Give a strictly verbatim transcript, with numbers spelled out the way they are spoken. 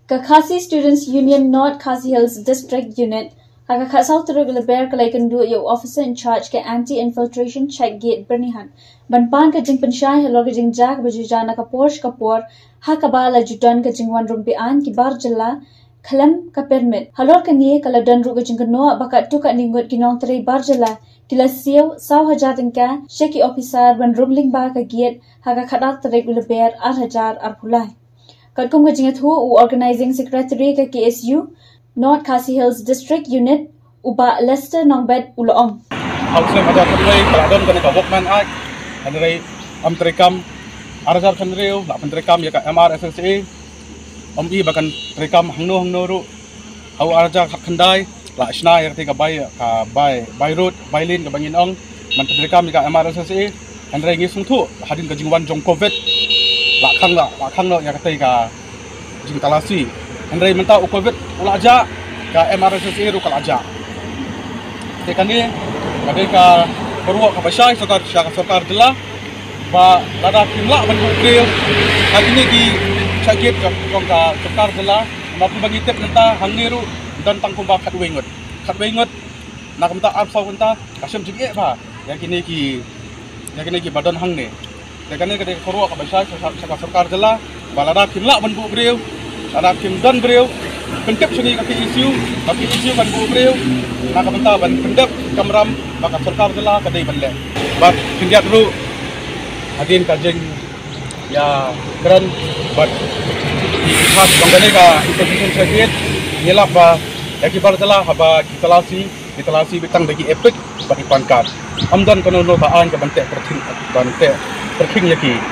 Ka Khasi Students Union North Khasi Hills District Unit ha ka khatsaw tarik Lber ka la ïakynduh ïa u Officer in Charge ka Anti Infiltration Check Gate Byrnihat ban pan ka jingpynshai halor ka jingjia kaba ju jia na ka por sha ka por ha kaba la ju don ka jingwan rung beaiñ ki bar jylla khlem ka permit. Halor kane ka la don ruh ka jingkynnoh ba katto katne ngut ki nongtrei bar jylla ki la siew saw hajar tyngka sha ki ophisar ban rung lyngba ka gate ha ka khatar tarik Lber ar hajar arphew lai. Katkum ka jingïathuh u Organizing Secretary ka K S U North Khasi Hills District Unit u Bah Lester Nongbet u la ong. Hau snem hajar khatwei ka la don kane ka Workman Act, hynrei ym treikam. Ar hajar khathynriew la pyntreikam ïa ka M R S S A, ym i ba kan treikam hangno hangno ruh. Hau ar hajar khatkhyndai la shna ïa kata ka bai, ka bai, bai road, bai lane kaba ngin ong, ban pyntreikam ïa ka M R S S A. Hynrei ngi sngewthuh hadien ka jingwan jong Covid la khang, la, la khang noh ïa kata ka jingtalasi. Hynrei mynta u Covid u la jah, ka M R S S A ruh ka la jah. Te kane ka dei ka kyrwoh kaba shai sha ka sorkar jylla ba lada kim lah ban buh briew ha kine ki check gate jong ka sorkar jylla, namar kumba ngi tip mynta hangne ruh don tang kumba khatwei ngut. Khatwei ngut, na ka bynta arphew saw kynta ka shem jingeh bha ïa kine ki, ïa kine kiba don hangne. Te kane ka dei ka kyrwoh kaba shai sha, sha, sha ka sorkar jylla ba lada kim lah ban buh briew, lada kim don briew, pyntip sha ngi ka K S U, ka K S U kan buh briew na ka bynta ban pyndep kamram ba ka sorkar jylla ka dei ban leh. Bad khyndiat ruh hadien ka jingïakren bad ki khas jong kane ka Information Circuit, ngi lap ba ïa ki bar jylla haba ki talasi, ki talasi beit tang da ki EPIC bad ki PAN card. Ym don kano kano ka aiñ ka ban teh pyrkhing, ban teh pyrkhing ïa ki.